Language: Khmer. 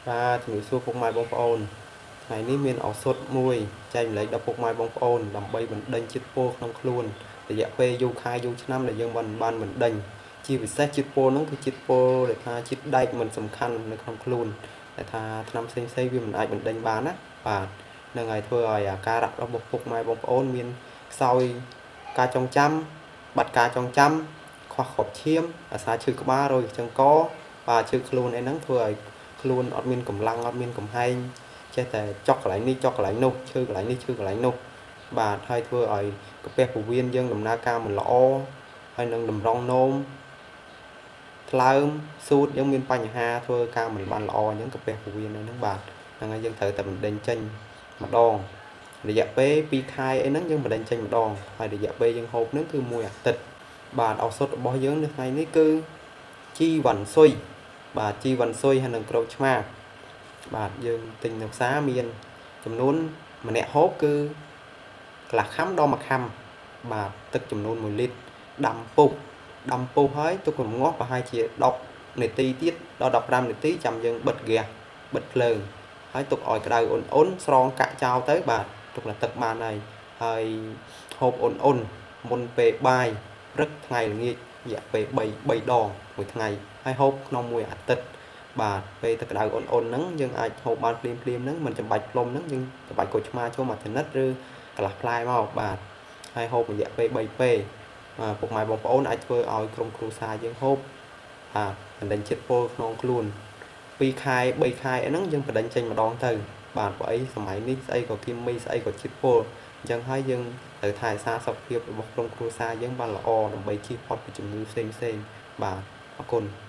បាទជំរាបសួរពុកម៉ែបងប្អូនថ្ងៃនេះមានឱសថមួយចែកម្លែកដល់ពុកម៉ែបងប្អូនដើម្បីបណ្ដេញជាតិពុលក្នុងខ្លួនរយៈពេលយូរខែយូរឆ្នាំដែលយើងបានបណ្ដេញជាពិសេសជាតិពុលហ្នឹងគឺជាតិពុលដែលថាជាតិដែកមិនសំខាន់នៅក្នុងខ្លួនដែលថាថ្នាំផ្សេងៗវាមិនអាចបណ្ដេញបានណាបាទនឹងហើយធ្វើឲ្យអាការៈរបស់ពុកម៉ែបងប្អូនមានខ្សោយការចងចាំបាត់ការចងចាំខ្វះគ្រាប់ឈាមអាសាឈឺក្បាលរយចង្កបាទឈឺខ្លួនអីហ្នឹងធ្វើឲ្យខ្លួនអត់មានកម្លាំងអត់មានកំហែងចេះតែចុកកន្លែងនេះចុកកន្លែងនោះឈឺកន្លែងនេះឈឺកន្លែងនោះបាទហើយធ្វើឲ្យកាពះពោះវៀនយើងដំណើរការមិនល្អហើយនឹងតម្រង់នោមថ្លើមសួតយើងមានបញ្ហាធ្វើការមិនបានល្អអញ្ចឹងកាពះពោះវៀនហ្នឹងបាទហ្នឹងហើយយើងត្រូវតែបណ្ដេញចេញម្ដងរយៈពេល2ខែអីហ្នឹងយើងបណ្ដេញចេញម្ដងហើយរយៈពេលយើងហូបហ្នឹងគឺមួយអាទិត្យបាទឱសថរបស់យើងនៅថ្ងៃនេះគឺជីវ៉ាន់ស៊ុយបាទជីវ៉ាន់ស៊ុយហើយនឹងក្រូចឆ្មាបាទយើងទិញនៅផ្សារមានចំនួនម្នាក់ហូបគឺកន្លះខាំដល់មួយខាំបាទទឹកចំនួន1លីត្រដាំពុះហើយទុករងាស់ប្រហែលជា10នាទីទៀតដល់15នាទីចាំយើងបិទហ្គាសបិទភ្លើងហើយទុកឲ្យក្តៅអ៊ុនៗស្រងកាក់ចោលទៅបាទទុកតែទឹកបានហើយហើយហូបអ៊ុនៗមុនពេលបាយព្រឹកថ្ងៃល្ងាចរយៈពេល3ដងមួយថ្ងៃហើយហូបក្នុងមួយអាទិត្យបាទពេលទឹកក្តៅអ៊ុនៗហ្នឹងយើងអាចហូបបានភ្លាមៗហ្នឹងមិនចាំបាច់ផ្លុំហ្នឹងយើងចាំបាច់ក្រូចឆ្មាចូលមួយចំណិតឬកន្លះផ្លែមកបាទហើយហូបរយៈពេល3ពេលបាទពុកម៉ែបងប្អូនអាចធ្វើឲ្យក្រុមគ្រួសារយើងហូបបាទបណ្ដេញជាតិពុលក្នុងខ្លួន2ខែ3ខែអីហ្នឹងយើងបណ្ដេញចេញម្ដងទៅបាទព្រោះអីសម័យនេះស្អីក៏គីមីស្អីក៏ជាតិពុលអញ្ចឹងហើយយើងត្រូវថែរក្សាសុខភាពរបស់ក្រុមគ្រួសារយើងបានល្អដើម្បីជៀសផុតពីជំងឺផ្សេងៗបាទអរគុណ។